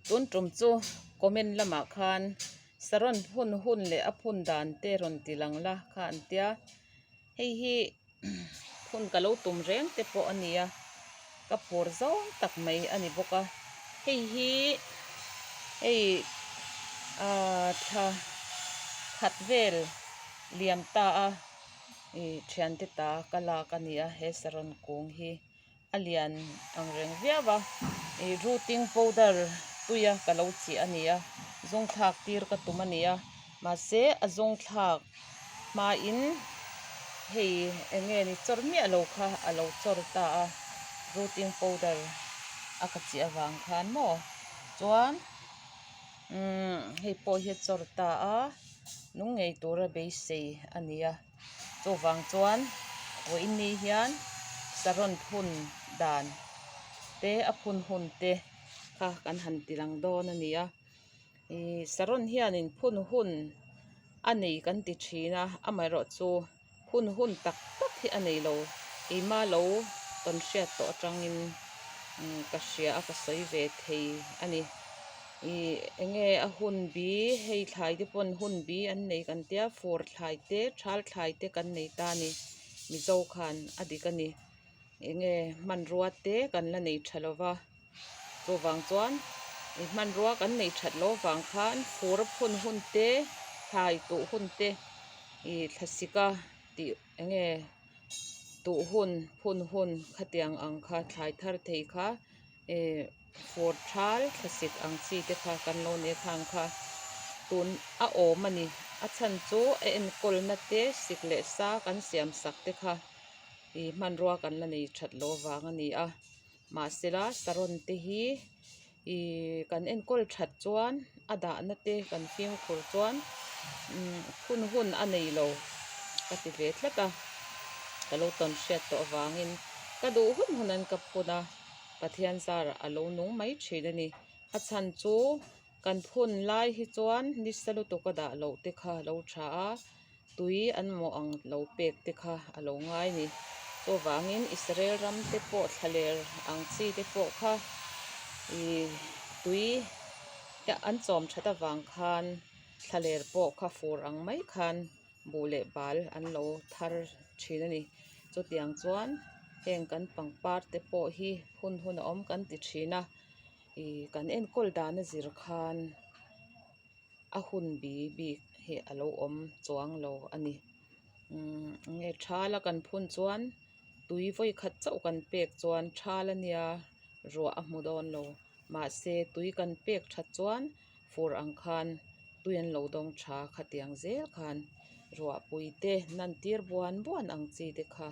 Tun tum chu comment lamah khan saron phun hun leh a phun dan te rawn ti lang la kha an tia hei hi phun ka lo tum reng te pawh a nia ka phur zawng tak mai a ni bawk a hei hi hei ahh thla khat vel liam ta a ih thiante ta ka lak a ni a he saron kung hi. A lian ang reng viau a, ih rooting powder tuia ka lo chih a ni a, zawng thlak tir ka tum a ni a, mahse a zawng thlak hmain hei eng nge ni chawr miah lo kha a lo chawr ta a, rooting powder a ka chih avang khan maw chuan umm hei pawh hi a chawr ta a, nung ngei tura beisei a ni a. Chuvang chuan vawiinni hian saron phun dan te a phun hun te kha kan han ti lang dawn a ni a ihh saron hianin phun hun a nei kan ti thin a amaherawhchu phun hun tak tak hi a nei lo keimah lo tawn hriat tawh atangin ka hria a ka sawi ve thei a ni. Ih eng nge a hun bi hei thlai te pawn hun bi an nei kan tia fur thlai te thal thlai te kan nei ta a ni mizo khan a dik a ni eng nge hmanrua te kan la nei tha lo va chuvang chuan ih hmanrua kan nei that loh avang khan fur a phun hun te thlai tuh hun te ih thlasik a tih eng nge tuh hun phun hun khatiang ang kha thlai thar thei kha ih fur thal thlasik ang chi te kha kan lo nei khang kha tun a awm a ni a chhan chu a enkawl na te sik leh sa kan siam sak te kha ih hmanrua kan la nei that loh vang a ni a mahsela saron te hi ih kan enkawl that chuan a dahna te kan fimkhur chuan umm hun hun a nei lo ka ti ve tlat a ka lo tawn hriat tawh avangin ka duh hun hun an ka phun a. Pathian zarah a lo nung mai thin a ni. A chhan chu kan phun lai hi chuan nisa lutuk a dah loh te kha a lo tha a, tui an mawh ang lo pek te kha a lo ngai a ni. Chuvangin Israel ram te pawh thlaler ang chi te pawh kha ih tui an chawm that avang khan thlaler pawh kha fur ang mai khan buh leh bal an lo thar thin a ni. Chutiang chuan heng kan pangpar te pawh hi hun hun a awm kan ti thin a, ih kan enkawl dan a zir khan a hun bi bik hi a lo awm chuang lo a ni. Umm enge thal a kan phun chuan tui vawi khat chauh kan pek chuan thal a nia ruah a hmu dawn lo. Mahse tui kan pek that chuan fur ang khan tui an lo dawng tha khatiang zel khan ruahpui te nan tir buan buan ang chi te kha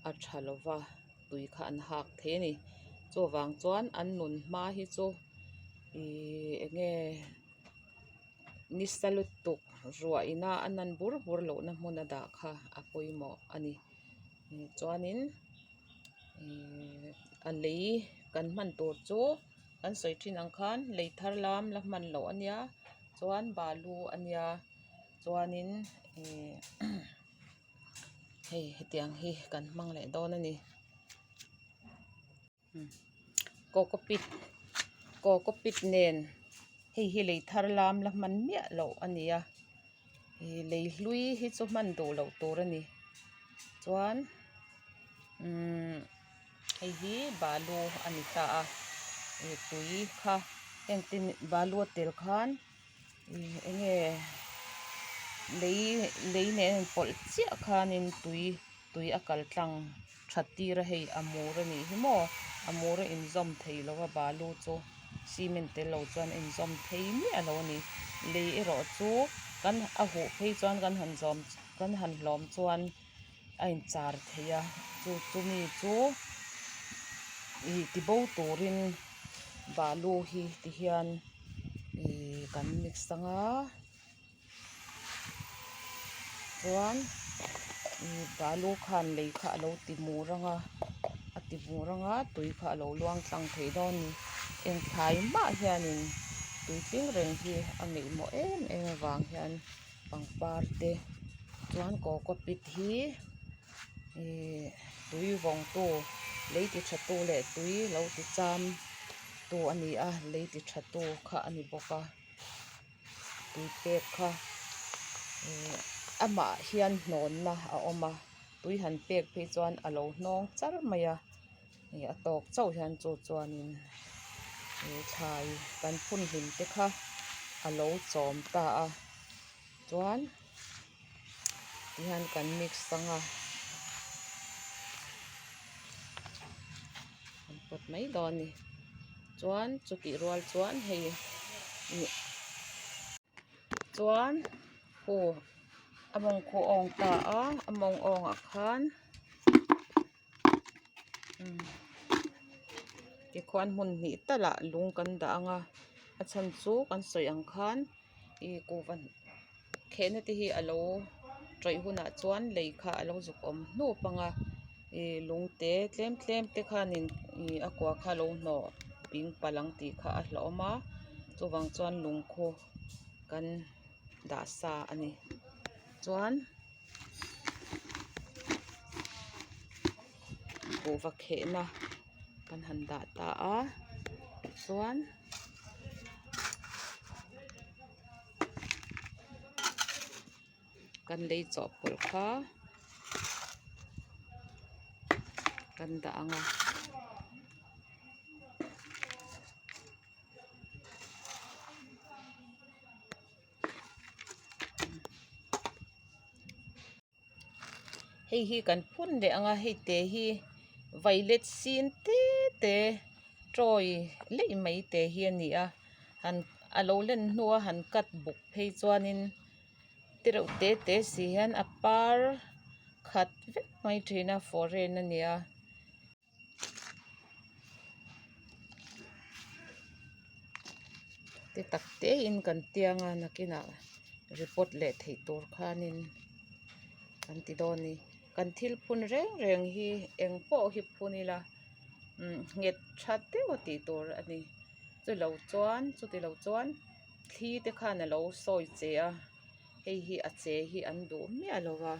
a tha lo va tui kha an hak thei a ni. Chuvang chuan an nun hma hi chu ihh eng nge nisa lutuk ruah ina a nan bur bur lohna hmun a dah kha a pawimawh a ni. Chuanin. A lei kan hman tur chu kan sawi thin ang khan lei thar lam la hman loh a nia chuan balu a nia chuanin ihh hei hetiang hi kan hmang leh dawn a ni. Cocopeat cocopeat nen hei hi lei thar lam la hman miah loh a ni a ih lei hlui hi chu hman duh loh tur a ni chuan umm hei hi balu a ni ta a ih tui kha engtin balu a tel khan ih eng nge lei lei nen a inpawlh chiah khanin tui. Tui a kal tlang that tir a hei a mur a nih hi maw a mur a inzawm thei lo a balu chu cement tel lo chuan a inzawm thei miah lo a ni lei erawh chu kan a huh phei chuan kan han zawm kan han hlawm chuan a inchar thei a chu chumi chu ih ti bo turin balu hi ti hian ih kan mix ang a. Chuan ih balu khan lei kha a lo ti mur ang a a ti mur ang a tui kha a lo luang tlang thei dawn a ni eng thlai mah hianin tui tling reng hi a ngaihmawh em em avang hian pangpar te chuan cocopeat hi ih tui vawngtu lei ti tha tu leh tui lo ti cham. tu a ni a lei ti tha tu kha a ni bawk a tui pek kha ihh amah hian hnawnna a awm a tui han pek phei chuan a lo hnawng char mai a ih a tawk chauh hian chu chuanin ih thlai kan phun hlim te kha a lo chawm ta a chuan tihian kan mix ang a kan pawt mai dawn a ni chuan chutih rual chuan hei ih chuan khu a mawng khu a awng ta a a mawng awngah khan tikhuan hmun hnih talah lung kan dah ang a a chhan chu kan sawi ang khan ih kuhva khehna te hi a lo tawih hunah chuan lei kha a lo zuk awm hnup ang a ih lung te tlem tlem te khanin ih a kua kha a lo hnawh ping palh ang tih kha a hlauhawm a chuvang chuan lung khu kan dah sa a ni chuan. Kuhva khehna kan han dah ta a chuan kan lei chawhpawlh kha kan dah ang a. Hei hi kan phun leh ang a hei te hi violet sin te te tawi leih mai te hi a ni a han a lo len hnua han cut buk phei chuanin te reuh te te si hian a par khat vek mai thin a foreign a ni a. Ti tak te in kan tiang a nakinah report leh theih tur khanin kan ti dawn a ni kan thil phun reng reng hi eng pawh hi phun ila umm nghet tha deuh a tih tur a ni chulo chuan chuti lo chuan thli te khan a lo sawi che a hei hi a che hi an duh miah lo va.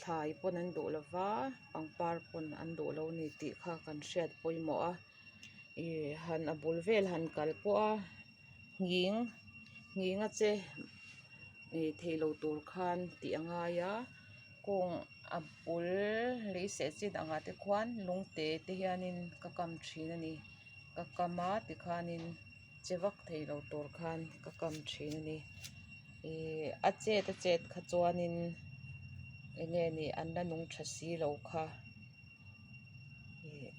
Thlai pawn an duh lo va pangpar pawn an duh lo a ni tih kha kan hriat pawimawh a ih han a bul vel han kal pawh a nghing nghing a che ih theih loh tur khan tih a ngai a kawng a bul lei seh chin angah te khuan lung te te hianin ka kam thin a ni ka kam a tikhanin che vak thei lo tur khan ka kam thin a ni ihh a chet a chet kha chuanin eng nge ni an la nung tha si lo kha ihh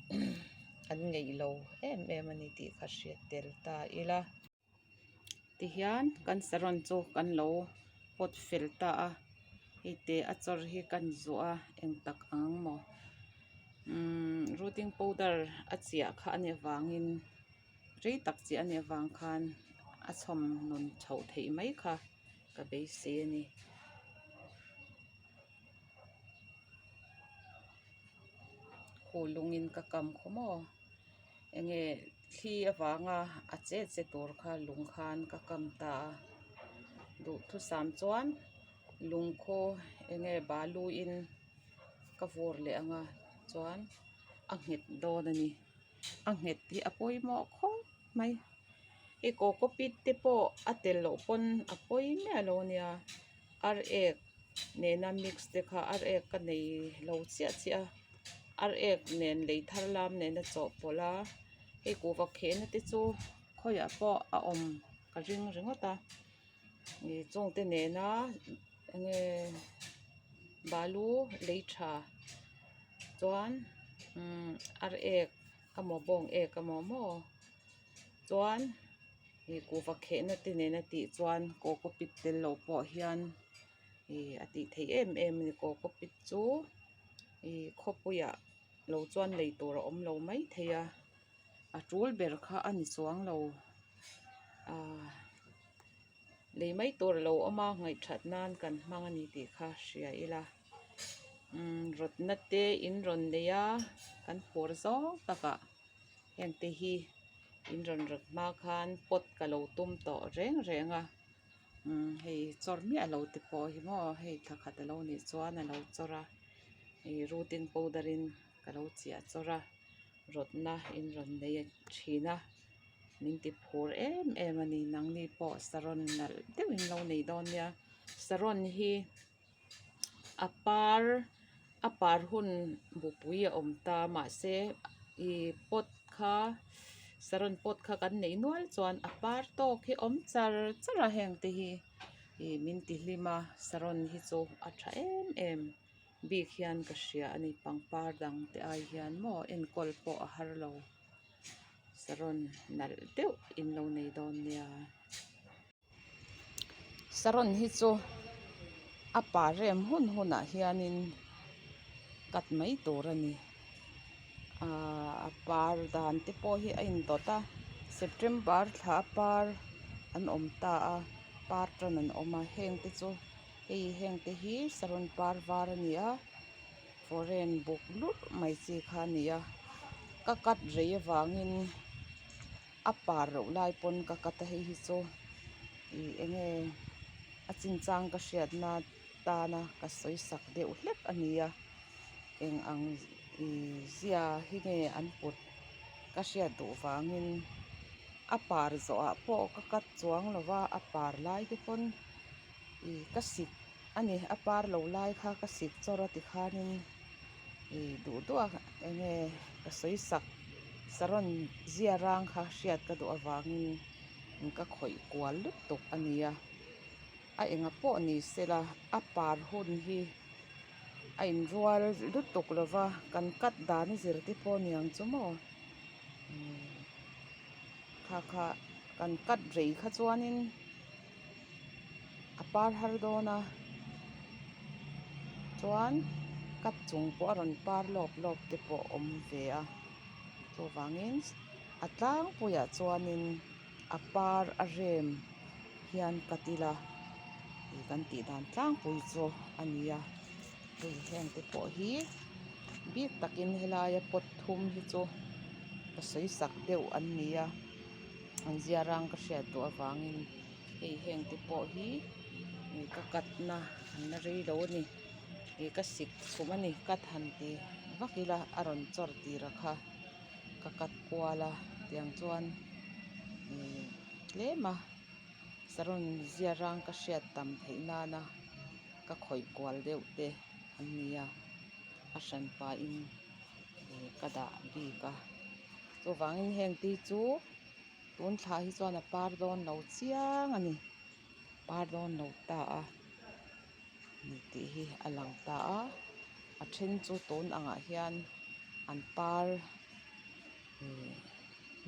an ngeih lo em em a ni tih kha hriat tel ta ila. Tihian kan saron chu kan lo pawt fel ta a hei te a chawr hi kan zuah a eng tak ang maw umm rooting powder a chiah kha a nih avangin rei tak chiah a nih avang khan a chhawm nun chhoh theih mai kha ka beisei a ni. Khuh lungin ka kam khaw maw eng nge thli avanga a che che tur kha lung khan ka kam ta a duhthusam chuan lung khaw eng nge balu in ka vur leh ang a chuan a nghet dawn a ni a nghet hi a pawimawh khawp mai hei cocopeat te pawh a tel loh pawn a pawi miah lo a nia ar ek nena mix te kha ar ek ka nei lo chiah chiah a ar ek nen lei thar lam nena chawhpawlh a hei kuhva khehna te chu khawiah pawh a awm ka ring ringawt a ih chungte nena enge balu lei tha chuan umm ar ek emaw bawng ek emaw maw chuan ih kuhva khehna te nena tih chuan cocopeat tel loh pawh hian ih a tih theih em em a ni cocopeat chu ih khawpuiah lo chuan lei tur a awm lo maithei a a tul ber kha a ni chuang lo ahh lei mai tur a lo awm a ngaihthat nan kan hmang a ni tih kha hria ila umm rawtna te in rawn nei a kan phur zawng takah heng te hi in rawn rawt hma khan pot ka lo tum tawh reng reng a umm hei chawr miah lo te pawh hi maw hei thla khat a lo nih chuan a lo chawr a ih rooting powder in ka lo chiah chawr a rawtna in rawn nei thin a. Min ti phur em em a ni. Nangni pawh saron nalh deuhin lo nei dawn nia. Saron hi a par a par hun bupui a awm ta mahse ih pot kha saron pot kha kan neih nual chuan a par tawk hi awm char char a heng te hi ih min ti hlim a saron hi chu a tha em em bik hian ka hria a ni pangpar dang te ai hian maw enkawl pawh a har lo saron nalh deuh in lo nei dawn nia. Saron hi chu a par rem hun hunah hianin cut mai tur a ni ahh a par dan te pawh hi a indawt a September thla a par an awm ta a par tan an awm a heng te chu hei heng te hi saron par var a ni a foreign buk lurh mai chi kha a ni a ka cut rei avangin. A par loh lai pawn ka cut a hei hi chu ih eng nge a chinchang ka hriatna tana ka sawi sak deuh hlek a ni a eng ang ih zia hi nge an put ka hriat duh vangin a par zawhah pawh ka cut chuang lo va a par lai te pawn ih ka sik a ni a par lo lai kha ka sik chawr a tikhanin ih duh duh a eng nge ka sawi sak saron zia rang kha hriat ka duh avangin ka khawih kual lutuk a ni a a enga pawh ni sela a par hun hi a inrual lutuk lova kan cut dan a zir te pawh a niang chu maw kha kha kan cut rei kha chuanin. A par har dawn a chuan cut chung pawh a rawn par lawp lawp te pawh a awm ve a chuvangin a tlangpuiah chuanin a par a rem hian cut ila tih kan tih dan tlangpui chu a ni a hei heng te pawh hi bik takin helaia pot thum hi chu ka sawi sak deuh an ni a. An zia rang ka hriat duh avangin hei heng te pawh hi ih ka cut na an la rei lo a ni ih ka sik chhum a ni cut han ti vak ila a rawn chawr tir a kha ka cut kual a tiang chuan ih tlem a saron zia rang ka hriat tam theih nana ka khawih kual deuh te an ni a a hran pahin ih ka dah bik a. Chuvangin heng te hi chu tun thla hi chuan a par dawn lo chiang a ni par dawn lo ta a ni tih hi a lang ta a a then chu tun angah hian an par ihh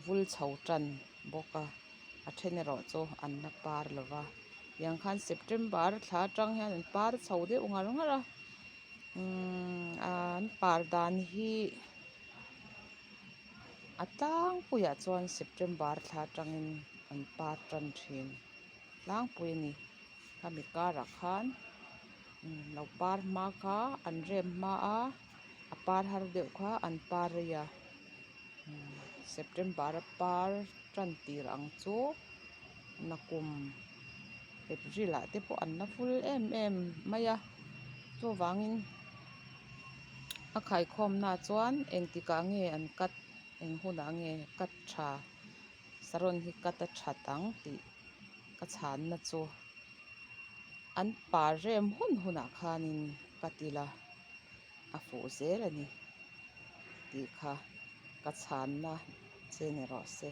vul chho tan bawk a a then erawh chu an la par lo va tiang khan September thla atang hian an par chho deuh ngar ngar a umm an par dan hi. A tlangpuiah chuan September thla atangin an par tan thin tlangpui a ni khami karah khan lo par hma kha an rem hma a a par har deuh kha an par rei a September a par tan tir ang chu nakum April ah te pawh an la vul em em mai a chuvangin a khaikhawmna chuan engtikah nge an cut eng hunah nge cut tha saron hi cut a that ang tih ka chhanna chu an par rem hun hunah khanin cut ila a fuh zel a ni tih kha ka chhanna che ni rawh se.